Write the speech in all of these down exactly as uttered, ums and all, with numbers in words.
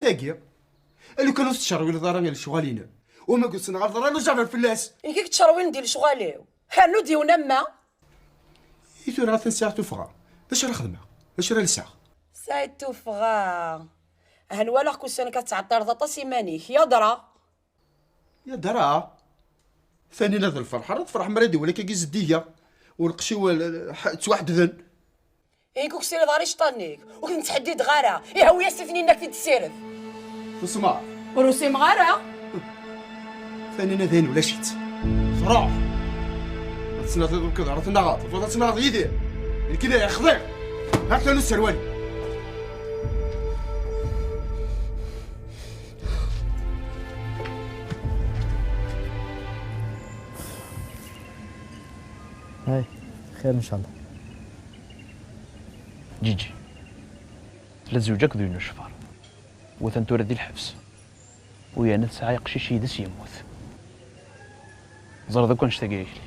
Agi, a lukan ur tettcerwileḍ ara i lecɣal-inem. Uma gutsen ɣer ḍran ujaber fell-as. Nekk i yettcerwilen di lecɣal-iw. Rnu-d yiwen am ma. I tura atan sɛiɣ tuffɣa. D acu ara xedmeɣ? D acu ara lseɣ? Sɛiɣ tuffɣa. Ahan walaɣ-k ussan-ik ad tɛeṭṭireḍ aṭas iman-ik. Yadra. Yadra. Tanina d lferḥ ara tefreḥ mi ara d-iwala akka zeddiga. U lqecc-iw, eh, ttwaḥedden. Ihi ur k-ssirideɣ ara iceṭṭanen-ik, ur k-ttḥeddideɣ ara. Ihi awi-yas i Taninna ad k-id-tessired. Tusmeḍ? Ur usimeɣ ara. Taninna dayen ulac-itt. Truḥ. Ad tnaɣeḍ iḍ uked ara tnaɣeḍ, tebɣiḍ ad tnaɣeḍ yid-i? Nekk dayen xḍiɣ. Ha-t-an userwal. Ay, xir ncallah. Ǧiǧi, tella tezweǧ akked yiwen ucfar. U atan tura di lḥebs. U yerna tesɛa aqcic yid-s yemmut. Ẓriḍ akk annect-agi akli.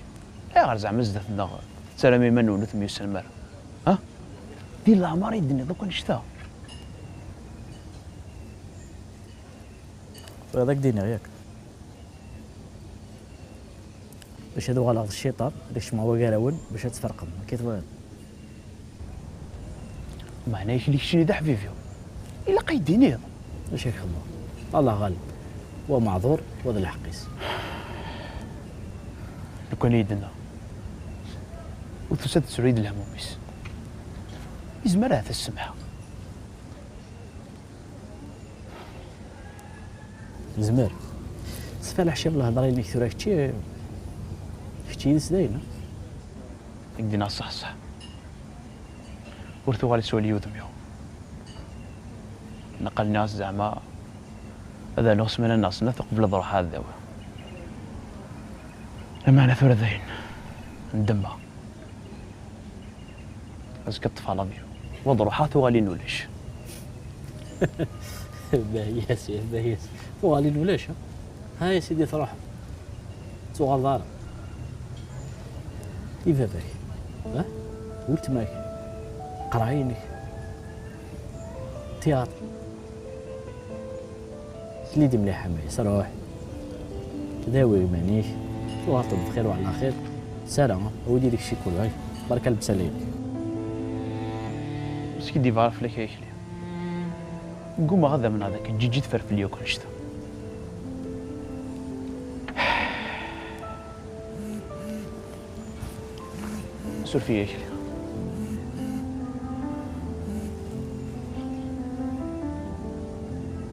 Ayɣer zeɛma zdat-nneɣ tettaram iman-nwen ur temyussanem ara? Ha? Di leɛmer i d-tenniḍ akk annect-a? Bɣiɣ ad ak-d-iniɣ, yak? Bac ad uɣaleɣ d cciṭan, ad kecmeɣ wagar-awen, bac ad tferqem. Akka i tebɣiḍ? Meɛna akli keččini d aḥbib-iw. Ilaq ad yi-d-tiniḍ. D acu i k-xedmeɣ? Allah ɣaleb. Wa meɛḍur, wa d lḥeqq-is. Lukan i yi-d-tenna, ur tusa ad tesru yid lehmum-is, izmer ahat ad s-semḥeɣ. Nezmer. Sfaleḥ ciṭ lhedra-inek tura, kečči, kečči yid-s dayen, a? Ad k-d-iniɣ ṣṣeḥ ṣṣeḥ. Ur tuɣal iswali udem-iw. Naqal nniɣ-as zeɛma ad rnuɣ ssmana neɣ snat uqbel ad ruḥeɣ ad dawiɣ. Lameɛna tura dayen, ndemmeɣ. Azekka ṭṭfeɣ l'avion. Wa d ruḥeɣ tuɣalin ulac. Bahiyas, ya bahiyas. Tuɣalin ulac, ha? Ha ya sidi truḥ. Tuɣaleḍ ara. I baba-k? Ha? Weltma-k? Qerɛinek? Tiyat? Sel-iyi-d mliḥ a Mayes, ruḥ. Dawi iman-ik, tuɣaleḍ-d bxir wa ɛla xir. Sara, awi-d yid-k ccikula, barka lebsala-inek. Ur skiddibeɣ ara fell-ak ay akli. Ggumaɣ ad amneɣ d akken Ǧiǧi teffer fell-i akk annect-a. Suref-iyi ay akli.